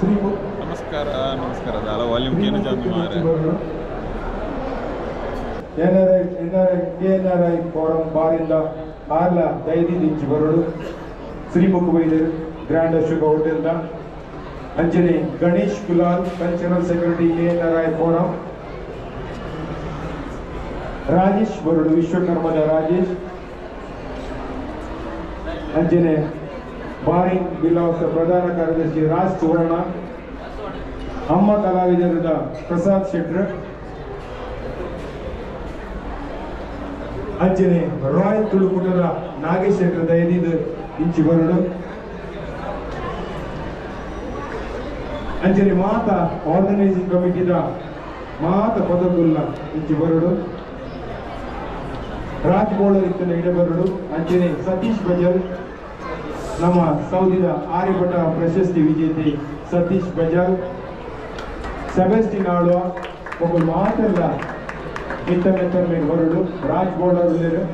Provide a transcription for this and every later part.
ನಮಸ್ಕಾರ ನಮಸ್ಕಾರ ದಾಲ ವಾಲ್ಯೂಮ್ ಕೇನ ಜಾಂದು ಮಾರೆ ಎನ್ಆರ್ಐ ಎನ್ಆರ್ಐ ಕೆಎನ್ಆರ್ಐ ಫೋರಂ ಬಾರಿಂದ ಆರ್ಲ ದೈದಿ ದಿಂಚಿ ಬರಡು ಶ್ರೀಮುಖ ವೈದ್ಯರು ಗ್ರ್ಯಾಂಡ್ ಅಶೋಕ ಹೋಟೆಲ್ದ ಅಂಜನೆ Ganesh Kulal cultural secretary KNRI forum Rajesh ಬರಡು ವಿಶ್ವಕರ್ಮದ ರಾಜೇಶ್ ಅಂಜನೆ ಬಾರಿಂಗ್ ಬಿಲಾಸ್ ಪ್ರಧಾನ ಕಾರ್ಯದರ್ಶಿ ರಾಜ್ ಸುವರ್ಣ ಅಮ್ಮ ಕಲಾವಿದರದ ಪ್ರಸಾದ್ ಶೆಟ್ರ್ ಅಂಜನೆ ರಾಯ್ ತುಳುಕುಟದ ನಾಗೇಶ್ ಶೆಟ್ರ್ ದಯದಿದು ಇಂಚಿ ಬರಡು ಅಂಜನೆ ಮಾತ ಆರ್ಗನೈಸಿಂಗ್ ಕಮಿಟಿದ ಮಾತ ಪದಕುಲ್ಲ ಇಂಚಿ ಬರಡು ರಾಜ್ ಬೋಳರ್ ಇತ್ತಿನ ಇಡಬರಡು ಅಂಜನೆ ಸತೀಶ್ ಬಜಲ್ ನಮ್ಮ ಸೌದಿದ ಆರ್ಯಭಟ ಪ್ರಶಸ್ತಿ ವಿಜೇತೆ ಸತೀಶ್ ಬಜಾಲ್ ಸೆಬೆಸ್ಟಿನ್ ಆಳ್ವ ಒಬ್ಬ ಮಾತೆಲ್ಲ ಮಿತ್ತ ಮೆತ್ತ ಮೇಲೆ ಹೊರಡು ರಾಜ್ ಬೋಳರ್ ಉಳ್ಳೇರು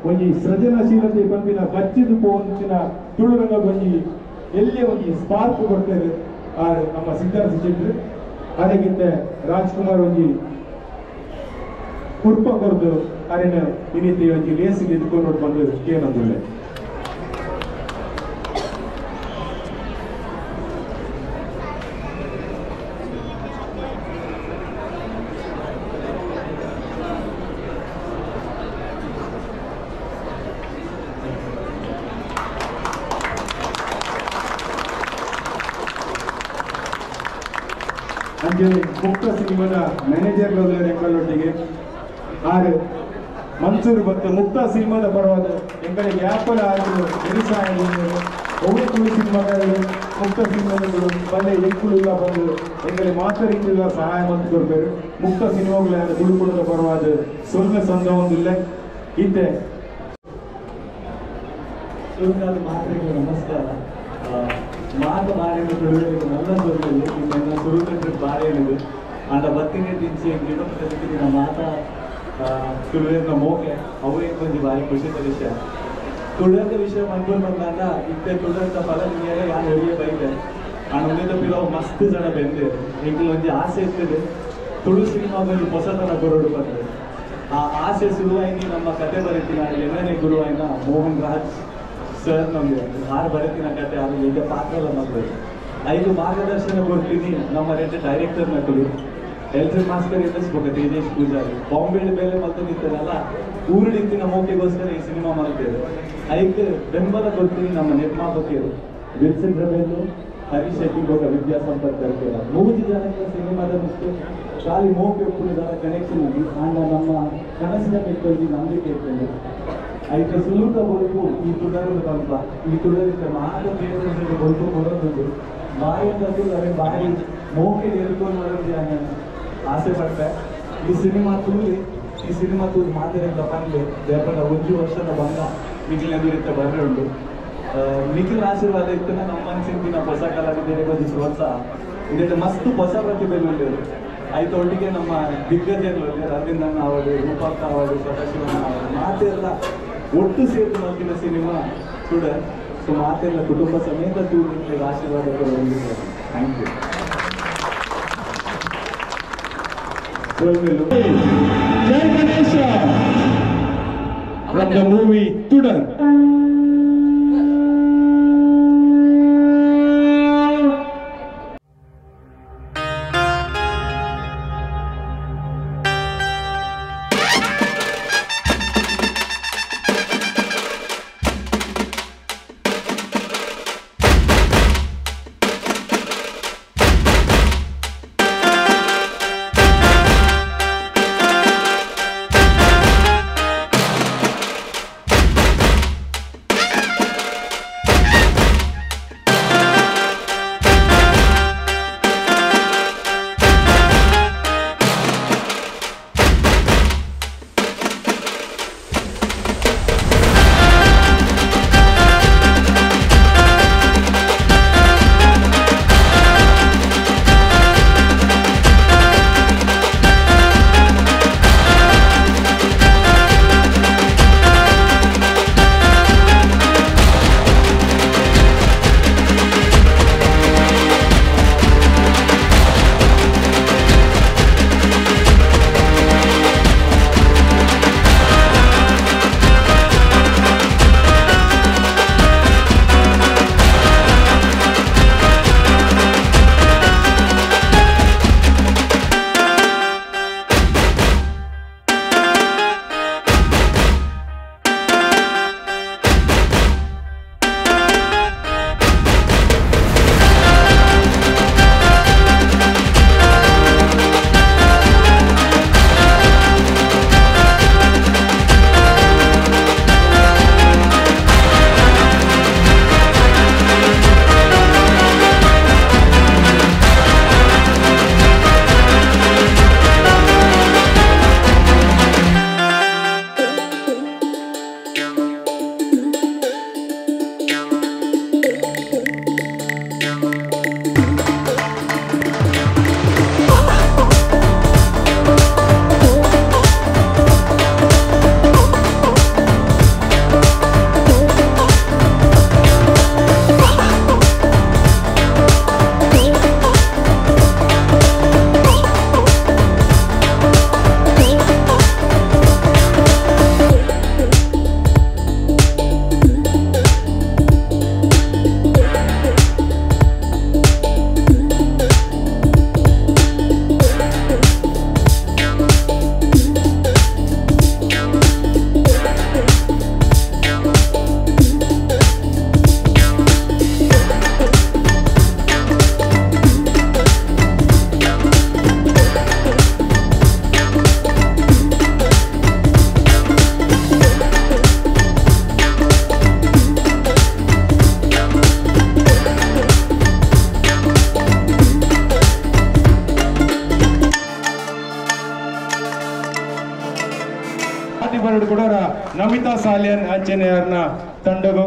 ಒಂಜಿ ಸೃಜನಶೀಲತೆ ಪನ್ಪಿನ ಬಚ್ಚಿದ ಪೋಂಚಿನ ತುಳುರಂಗ ಒಂಜಿ ಎಲ್ಲೇ ಒಂಜಿ ಸ್ಪಾರ್ಕ್ ಕೊಡ್ತಾರೆ ಆರ್ ನಮ್ಮ ಸಿದ್ಧಾರ್ಥ ಶೆಟ್ರು ಅದಕ್ಕಿಂತ ರಾಜ್ಕುಮಾರ್ ಒಂಜಿ ಕುರ್ಪ ಕೊರ್ದು ಅರೆನ ಈ ಒಂಜಿ ಲೇಸಿಗೆ ಎದ್ಕೊಂಡು ಬಂದು ಕೇನೊಂದುಳ್ಳೆ ಅಂಜನೆ ಮುಕ್ತ ಸಿನಿಮಾದ ಮ್ಯಾನೇಜರ್ ಎಂಕಲೊಟ್ಟಿಗೆ ಆರು ಮನ್ಸೂರು ಮತ್ತು ಮುಕ್ತ ಸಿನಿಮಾದ ಪರವಾದ ಎಂಗಳಿಗೆ ಯಾಪಲ ಆರು ಎರಿಸಾಯ ಒವ್ವೆ ತುಳು ಸಿನಿಮಾಗಳು ಮುಕ್ತ ಸಿನಿಮಾಗಳು ಬಲ್ಲೆ ಎಂಕುಳುಲ್ಲ ಬಂದು ಎಂಗಳಿಗೆ ಮಾತ್ರ ರೀತಿಯ ಸಹಾಯ ಮತ್ತು ಕೊಡ್ಬೇಕು ಮುಕ್ತ ಸಿನಿಮಾಗಳ ತುಳುಕುಳದ ಪರವಾದ ಸೊಲ್ಮೆ ಸಂದ ಒಂದಿಲ್ಲ ಇತ್ತೆ ತುಳುನಾಡು ಮಾತ್ರೆಗೆ ನಮಸ್ಕಾರ. ಮಾತ ಬಾರೆಯನ್ನು ತುಳುವರಿಗೆ ನಲ್ಲ ಸೊಲ್ಮೆಲ್ಲಿ ನಿಮ್ಮನ್ನ ಸುರುಕಂಡ್ರೆ ಬಾರೆ ಹೇಳಿದೆ ಅಂಡ ಬತ್ತಿನ ದಿಂಚಿ ಗಿಡಪದ ಮಾತ ತುಳುವೇರ್ನ ಮೋಕೆ ಅವೇ ಒಂಜಿ ಬಾರಿ ಖುಷಿತ ವಿಷಯ. ತುಳುವಂತ ವಿಷಯ ಮನ್ಕೊಂಡು ಬಂದಾಗ ಇತ್ತೆ ತುಳುವಂತ ಫಲ ನೀರ ಯಾರು ಎಳಿಯ ಬೈದೆ ಅಂಡ ಪಿಲವು ಮಸ್ತ್ ಜನ ಬೆಂದೆ ಎಂಕುಲು ಒಂಜಿ ಆಸೆ ಇರ್ತದೆ ತುಳು ಸಿನಿಮಾದಲ್ಲಿ ಹೊಸತನ ಕೊರಡು ಬಂದೆ. ಆ ಆಸೆ ಶುರುವಾಯಿನಿ ನಮ್ಮ ಕತೆ ಬರೀತಿನ ಎಲ್ಲನೇ ಗುರುವಾಯಿನ ಮೋಹನ್ ರಾಜ್ ಸರ್ ನಮಗೆ ಆರು ಬರೀತಿನ ಕತೆ ಅದು ಈಗ ಪಾತ್ರ ಎಲ್ಲ ಮಕ್ಕಳು ಐದು ಮಾರ್ಗದರ್ಶನ ಕೊಡ್ತೀನಿ ನಮ್ಮ ರೆಡ್ಡಿ ಡೈರೆಕ್ಟರ್ ನಕಲು ಎಲ್ರಿ ಮಾಸ್ಕರ್ ಎಲ್ಲಿಸ್ಬೇಕು ತೇಜೇಶ್ ಪೂಜಾರಿ ಬಾಂಬೆ ಬೇಲೆ ಮತ್ತೆ ನಿಂತಾರಲ್ಲ ಊರುಡಿತ್ತಿನ ಮೋಕೆಗೋಸ್ಕರ ಈ ಸಿನಿಮಾ ಮಾಡ್ತೇವೆ. ಐಕ್ ಬೆಂಬಲ ಕೊಡ್ತೀನಿ ನಮ್ಮ ನಿರ್ಮಾಪಕರು ವಿಲ್ಸನ್ ರಬೇಲು ಹರೀಶ್ ಶೆಟ್ಟಿ ಬೋಗ ವಿದ್ಯಾ ಸಂಪತ್ ಬರ್ತೀರ 100 ಜನಕ್ಕೆ ಸಿನಿಮಾದ ಮುಖ್ಯ ಖಾಲಿ ಮೋಕೆ ಒಪ್ಪುವುದರ ಕನೆಕ್ಷನ್ ಆಗಿ ಆಂಡ ನಮ್ಮ ಕನಸಿನ ಮೆಟ್ಟೋಗಿ ನಂಬಿಕೆ ಇರ್ತೇನೆ. ಐಕ ಸುಲುಕ ಬೊಲ್ಪು ಈ ತುಡರು ಬಂತ ಈ ತುಡರಿದ್ದ ಮಾತ ಥಿಯೇಟರ್ ಬೊಲ್ಪು ಕೊಡೋದು ಬಾಯಿ ಅಂತದ್ದು ಅದೇ ಬಾಯಿ ಮೋಕೆ ಹೇಳ್ಕೊಂಡು ಬರೋದು ಆಸೆ ಪಟ್ಟೆ. ಈ ಸಿನಿಮಾ ತೂಲಿ ಈ ಸಿನಿಮಾ ತೂದು ಮಾತಾಡಿದ ಬಂದು ದೇಪಂಡ ಒಂಜಿ ವರ್ಷದ ಬಂದ ಮಿಗಿಲಿನ ಎದುರಿತ್ತ ಬರ್ರೆ ಉಂಟು. ನಿಖಿಲ್ ಆಶೀರ್ವಾದ ಇತ್ತು ನಮ್ಮ ಮನಸ್ಸಿನ ಹೊಸ ಕಲಾವಿದರಿಗೆ ಒಂದು ಪ್ರೋತ್ಸಾಹ ಇದಕ್ಕೆ ಮಸ್ತ್ ಹೊಸ ಪ್ರತಿಭೆ ಉಳ್ಳೇರು ಆಯ್ತು. ಒಟ್ಟಿಗೆ ನಮ್ಮ ದಿಗ್ಗಜರು ಅರವಿಂದಣ್ಣ ಅವರು ರೂಪಕ್ಕ ಅವರು ಸದಾಶಿವಣ್ಣ ಅವರು ಮಾತೆಲ್ಲ ಒಟ್ಟು ಸೇರಿ ಮಲ್ತಿನ ಸಿನಿಮಾ ಕೂಡ ಸೊ ಮಾತೆಲ್ಲ ಕುಟುಂಬ ಸಮೇತ ತೂರು ಆಶೀರ್ವಾದ thank you. Jai Ganesha from the movie Tudar. Namita Salian ಅಂಚನೆಯರ್ನ ತಂಡಗು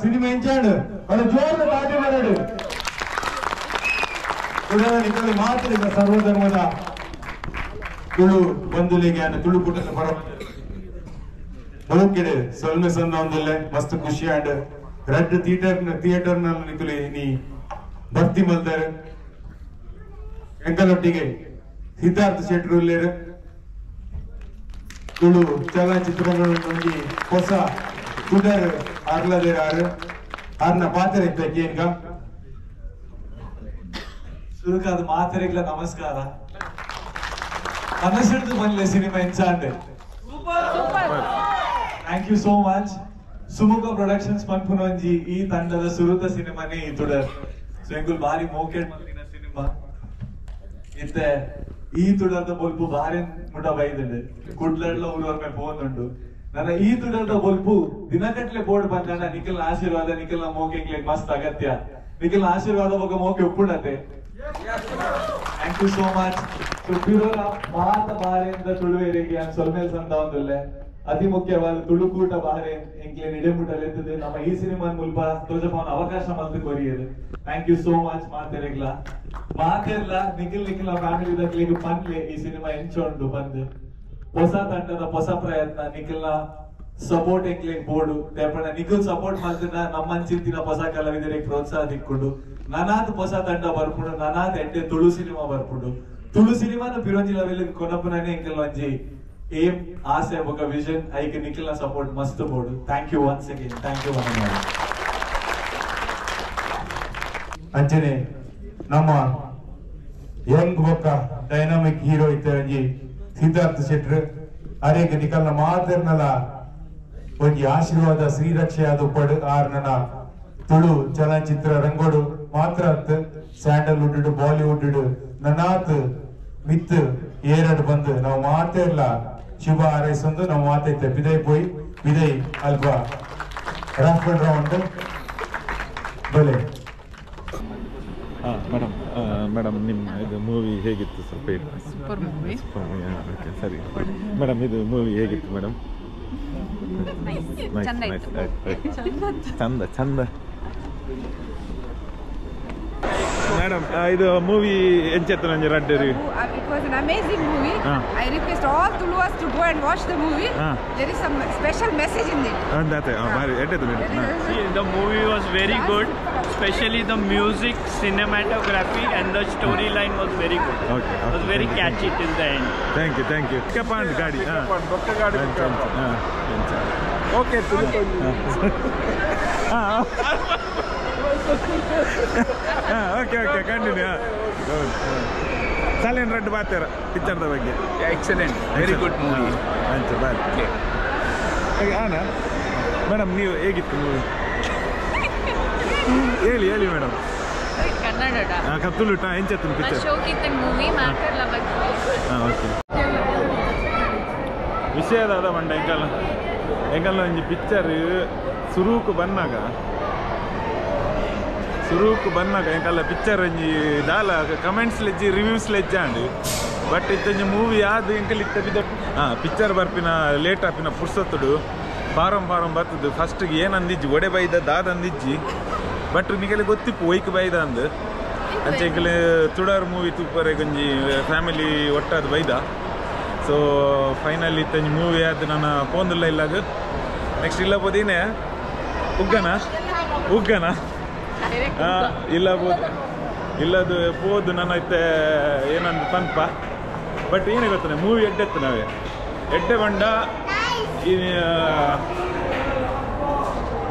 ಸಿನಿಮಾ ಎಂಚಾಡು ಜೋರ ತಾಟಿ ಬರಡು ನಿಮ್ಮಲ್ಲಿ ಮಾತ್ರ ಸರ್ವಧರ್ಮದ ತುಳು ಬಂಧುಲಿಗೆ ತುಳು ಕೂಟದ ಪರ ಬರೋಕೆಡೆ ಸೊಲ್ಮೆ ಸಂದ ಒಂದಲ್ಲೇ ಮಸ್ತ್ ಖುಷಿ and red theatre ನಲ್ಲಿ ನಿಕುಲಿ ನೀ ಭರ್ತಿ ಮಲ್ದಾರೆ ಎಂಕಲೊಟ್ಟಿಗೆ ಸಿದ್ಧಾರ್ಥ ಶೆಟ್ರು ಉಲ್ಲೇರು ತುಳು ಚಲನಚಿತ್ರಗಳು ಹೊಸ ತುಡರ್ ಅರ್ಲದೇರಾರು ಅರ್ನ ಪಾತ್ರ ಇತ್ತ ಸುರುಕಾದ ಮಾತೆರೆಗ್ಲ ನಮಸ್ಕಾರ. ಕನಸಿಡ್ದು ಬಂದ್ಲೆ ಸಿನಿಮಾ ಎಂಚಾಂಡೆ. Thank you so much. Sumukha productions ಪನ್ಪುನೊಂಜಿ ಈ ತಂಡದ ಸುರುತ ಸಿನಿಮಾನೇ ಈ ತುಡರ್. ಸೊ ಎಂಕುಲು ಬಾರಿ ಮೋಕೆಡ್ ಮಲ್ತಿನ ಸಿನಿಮಾ ಇತ್ತೆ ಈ ತುಡರ್ದ ಬೊಲ್ಪು ಬಾರಿ ಮುಟ ಬೈದುಂಡು ಕುಡ್ಲಡ್ಲ ಊರವ್ರ ಫೋನ್ ಉಂಡು. ನನ್ನ ಈ ತುಡರ್ದ ಬೊಲ್ಪು ದಿನಗಟ್ಲೆ ಬೋರ್ಡ್ ಬಂದ ನಿಖಲ್ನ ಆಶೀರ್ವಾದ ನಿಖಲ್ನ ಮೋಕೆಂಗ್ಲೆ ಮಸ್ತ್ ಅಗತ್ಯ. ನಿಖಲ್ನ ಆಶೀರ್ವಾದ ಬೊಕ ಮೋಕೆ ಒಪ್ಪುಂಡತೆ. Thank you so much. So ಪಿರೋಲ ಮಾತ ಬಾರೆಯಿಂದ ತುಳುವೇರಿಗೆ ಸೊಲ್ಮೇಲ್ ಸಂದ ಒಂದುಲ್ಲೆ ಅತಿ ಮುಖ್ಯವಾದ ತುಳುಕೂಟ ಬಾರೆ ಎಂಕ್ಲೆ ನಿಡೆಮುಟಲೆತ್ತದೆ ನಮ್ಮ ಈ ಸಿನಿಮಾ ಮುಲ್ಪ ತೋಜಪವನ ಅವಕಾಶ ಮಲ್ತು ಕೊರಿಯದು. Thank you so much ಮಾತೆರೆಗ್ಲ ಮಾತೆರ್ಲ ನಿಖಿಲ್ ನಿಖಿಲ್ನ ಫ್ಯಾಮಿಲಿ ದಕ್ಲೆಗ್ ಪನ್ಲೆ ಈ ಸಿನಿಮಾ ಎಂಚೊಂಡು ಬಂದು ಹೊಸ ತಂಡದ ಹೊಸ ಪ್ರಯತ್ನ ನಿಖಿಲ್ನ ಸಪೋರ್ಟ್ ಎಂಕ್ಲೆಗ್ ಬೋರ್ಡು ದೇಪಣ್ಣ ನಿಖಿಲ್ ಸಪೋರ್ಟ್ ಮಲ್ತಿನ ನಮ್ಮಂಚಿಂತಿನ ಹೊಸ ಕಲಾವಿದರಿಗೆ ಪ್ರೋತ್ಸಾಹ ದಿಕ್ಕೊಂಡು ನನಾತ್ ಹೊಸ ತಂಡ ಬರ್ಪುಂಡು ನನಾತ್ ಎಡ್ಡೆ ತುಳು ಸಿನಿಮಾ ಬರ್ಪುಂಡು. ತುಳು ಸಿನಿಮಾನ ಪಿರೋಂಜಿ ಲೆವೆಲ್ ಕೊನಪುನೇ ಎಂಕಲ್ ಒಂಜಿ ಏಮ್ ಆಸೆ ಬೊಕ ವಿಷನ್ ಐಕ್ ನಿಖಿಲ್ನ ಸಪೋರ್ಟ್ ಮಸ್ತ್ board. Thank you once again. Thank you one. ಅಂಚನೆ ನಮ್ಮ ಯಂಗ್ ಬೊಕ್ಕ ಡೈನಾಮಿಕ್ ಹೀರೋ ಇತ್ತ ಒಂಜಿ ಸಿದ್ಧಾರ್ಥ ಶೆಟ್ರು ಅರೇಗ ನಿಖಲ್ನ ಮಾತೆರ್ನಲ ಒಂಜಿ ಆಶೀರ್ವಾದ ಶ್ರೀರಕ್ಷೆ ಆದ ಉಪ್ಪಡು ಆರ್ ನನ್ನ ತುಳು ಚಲನಚಿತ್ರ ರಂಗೋಡು ಮಾತ್ರ ಅತ್ ಸ್ಯಾಂಡಲ್ವುಡ್ ಬಾಲಿವುಡ್ ನನಾತ್ ಮಿತ್ ಏರಡ್ ಬಂದು ನಾವು ಮಾತೆರ್ಲ ಶುಭ ಹಾರೈಸೊಂದು ನಾವು ಮಾತೈತೆ ಬಿದೈ ಪೋಯಿ ಬಿದೈ ಅಲ್ಪ ರಾಫಲ್ ರೌಂಡ್ ಬಲೆ. ಮೇಡಮ್ ಮೇಡಮ್ ನಿಮ್ಮ ಇದು ಮೂವಿ ಹೇಗಿತ್ತು ಸ್ವಲ್ಪ ಹೇಳಿ. Super movie. Super movie. Okay ಸರಿ ಮೇಡಮ್, ಇದು ಮೂವಿ ಹೇಗಿತ್ತು ಮೇಡಮ್? ಚಂದ ಇತ್ತು. ಚಂದ ಚಂದ ಮೇಡಮ್, ಇದು movie ಎಂಚೆತ್ತು ನಂಜಿ ರಡ್ಡು. It was an amazing movie. I request all Tuluvas to go and watch the movie. There is some special message in it. ಅಂದಾತೆ ಬಾರಿ ಎಡ್ಡೆತ್ತು madam. The movie was very good, especially the music, cinematography and the storyline was very good. Okay. It was very catchy till the end. Thank you, thank you. Pickup and ಗಾಡಿ. ಬೊಕ್ಕ ಗಾಡಿ. Okay okay okay continue. ಸಾಲಿನ red ಬಾತಾರ ಪಿಕ್ಚರ್ದ ಬಗ್ಗೆ. Excellent, very good movie. ಅಂಚ boy. ಆನ madam, ನೀವು ಹೇಗಿತ್ತು movie ಹೇಳಿ ಹೇಳಿ ಮೇಡಮ್. ಕನ್ನಡ ತುಳುಟ ಎಂಚತ್ತು ಪಿಕ್ಚರ್? ಶೋಕಿತ್ತ ಮೂವಿ ಮಾತಾಡಲ ಬಗ್ಗೆ. ಓಕೆ. ವಿಷಯದಾದ ಬಂಡ ಎಂಕಲ್ಲ ಎಂಕಲ್ಲ ಒಂಜಿ ಪಿಕ್ಚರ್ ಸುರೂಕು ಬನ್ನಾಗ ಎಂಕಲ್ಲ ಪಿಕ್ಚರ್ ಒಂಜಿ ದಾಲ ಕಮೆಂಟ್ಸ್ ಲೆಜ್ಜಿ ರಿವ್ಯೂಸ್ ಲೆಜ್ಜ ಅಂಡ್ ಬಟ್ ಇತ್ತೊಂಜಿ ಮೂವಿ ಆದ್ ಎಂಕಲ್ ಇತ್ತ ಬಿದ್ದ ಪಿಕ್ಚರ್ ಬರ್ಪಿನ ಲೇಟ್ ಆಪಿನ ಪುರ್ಸೊತ್ತುಡು ಫಾರಂ ಫಾರಂ ಬರ್ತದೆ. ಫಸ್ಟ್ಗೆ ಏನಂದಿಜ್ಜಿ ಒಡೆ ಬೈದ ದಾದಂದಿಜ್ಜಿ ಬಟ್ ನಿಗಲೆ ಗೊತ್ತಿಪ್ಪು ಒಯ್ಕ್ ಬೈದ ಅಂದ್ ಅಂಚ ಎಂಕಲೆ ತುಡಾರ್ ಮೂವಿ ತೂಪರೆ ಒಂಜಿ ಫ್ಯಾಮಿಲಿ ಒಟ್ಟಾದ್ ಬೈದ. ಸೊ ಫೈನಲಿ ಇತ್ತೊಂಜಿ ಮೂವಿ ಆದ್ ನನ್ನ ಪೋಂದುಲ್ಲ ಇಲ್ಲಾಗ ನೆಕ್ಸ್ಟ್ ಇಲ್ಲ ಪೋದಿನೇ ಉಗ್ಗನ ಉಗ್ಗನ ಇಲ್ಲ ಬೋದು ಇಲ್ಲದು ಪೋದು ನನ್ನ ಇತ್ತೆ ಏನಂದು ಪನ್ಪ. ಬಟ್ ಏನೇ ಗೊತ್ತಾನೆ ಮೂವಿ ಎಡ್ಡೆತ್ತು ನಾವೇ ಎಡ್ಡೆ ಬಂಡ ಈ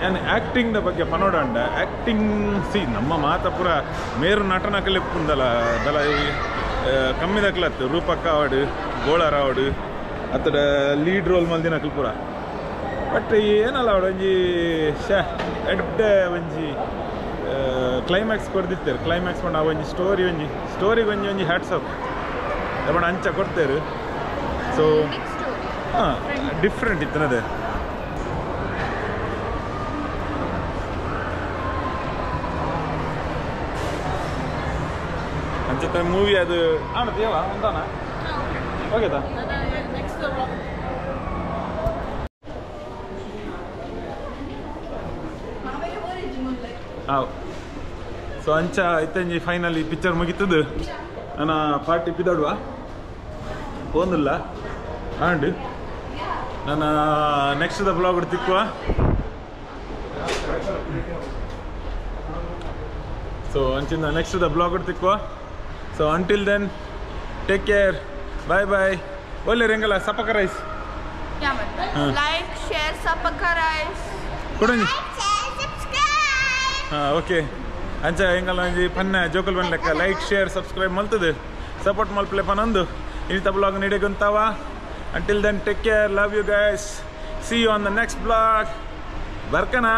ಏನು ಆ್ಯಕ್ಟಿಂಗ್ದ ಬಗ್ಗೆ ಪನೋಡಂಡ ಆ್ಯಕ್ಟಿಂಗ್ ಸಿ ನಮ್ಮ ಮಾತ ಪೂರ ಮೇರು ನಟನಕಲೆ ಪುಂದಲ ದಲ ಕಮ್ಮಿ ದಕ್ಲತ್ತು ರೂಪಕ್ಕ ಆವಡು ಗೋಳರ ಆವಡು ಅತ್ತಡ ಲೀಡ್ ರೋಲ್ ಮಲ್ದಿನಕಲ್ ಪೂರ ಬಟ್ ಏನಲ್ಲ ಅವಡು ಒಂಜಿ ಶೇ ಎಡ್ಡೆ ಒಂಜಿ ಕ್ಲೈಮ್ಯಾಕ್ಸ್ ಕೊಡ್ದಿತ್ತೇರು ಕ್ಲೈಮ್ಯಾಕ್ಸ್ ಪಂಡ ಒಂಜಿ ಸ್ಟೋರಿ ಒಂಜಿ ಸ್ಟೋರಿಗೆ ಒಂಜಿ ಒಂಜಿ ಹ್ಯಾಟ್ಸ್ ಆಫ್ ಪಂಡ ಅಂಚ ಕೊಡ್ತೇರು ಸೊ ಹಾಂ ಡಿಫ್ರೆಂಟ್ ಇತ್ತನದೇ ಅಂಚೆ ಮೂವಿ ಅದು ಆಣದೇವ ಒಂದಾನ ಓಕೆದಾ ಹಾಂ ಸೊ ಅಂಚ ಇತ್ತಂಜಿ ಫೈನಲಿ ಪಿಕ್ಚರ್ ಮುಗಿತದು ನನ್ನ ಪಾರ್ಟಿ ಪಿದಾಡುವ ಫೋನಿಲ್ಲ ಆಂಡ್ ನನ್ನ ನೆಕ್ಸ್ಟ್ the blog ತಿಕ್ಕುವ ಸೊ ಅಂಚಿಂದ ನೆಕ್ಸ್ಟ್ the blog ತಿಕ್ಕುವ so until then take care bye bye ಒಳ್ಳೆ ರಿಂಗಲ್ಲ ಸಪಕ ರೈಸ್ ಲೈಕ್ ಶೇರ್ ಸಪಕ ರೈಸ್ ಕೊಡಂಜಿ ಹಾಂ ಓಕೆ ಅಂಚ ಎಂಗಲ್ಲ ಒಂಜಿ ಪನ್ನ ಜೋಕಲ್ ಬನ್ ಲೆಕ್ಕ ಲೈಕ್ ಶೇರ್ ಸಬ್ಸ್ಕ್ರೈಬ್ ಮಲ್ತದೆ ಸಪೋರ್ಟ್ ಮಲ್ಪಲೆ ಪನೊಂದು ಇನ್ನಿತ ಬ್ಲಾಗ್ ನೀಡೆಗೊಂತಾವ until then take care love you guys see you on the next blog ಬರ್ಕನಾ.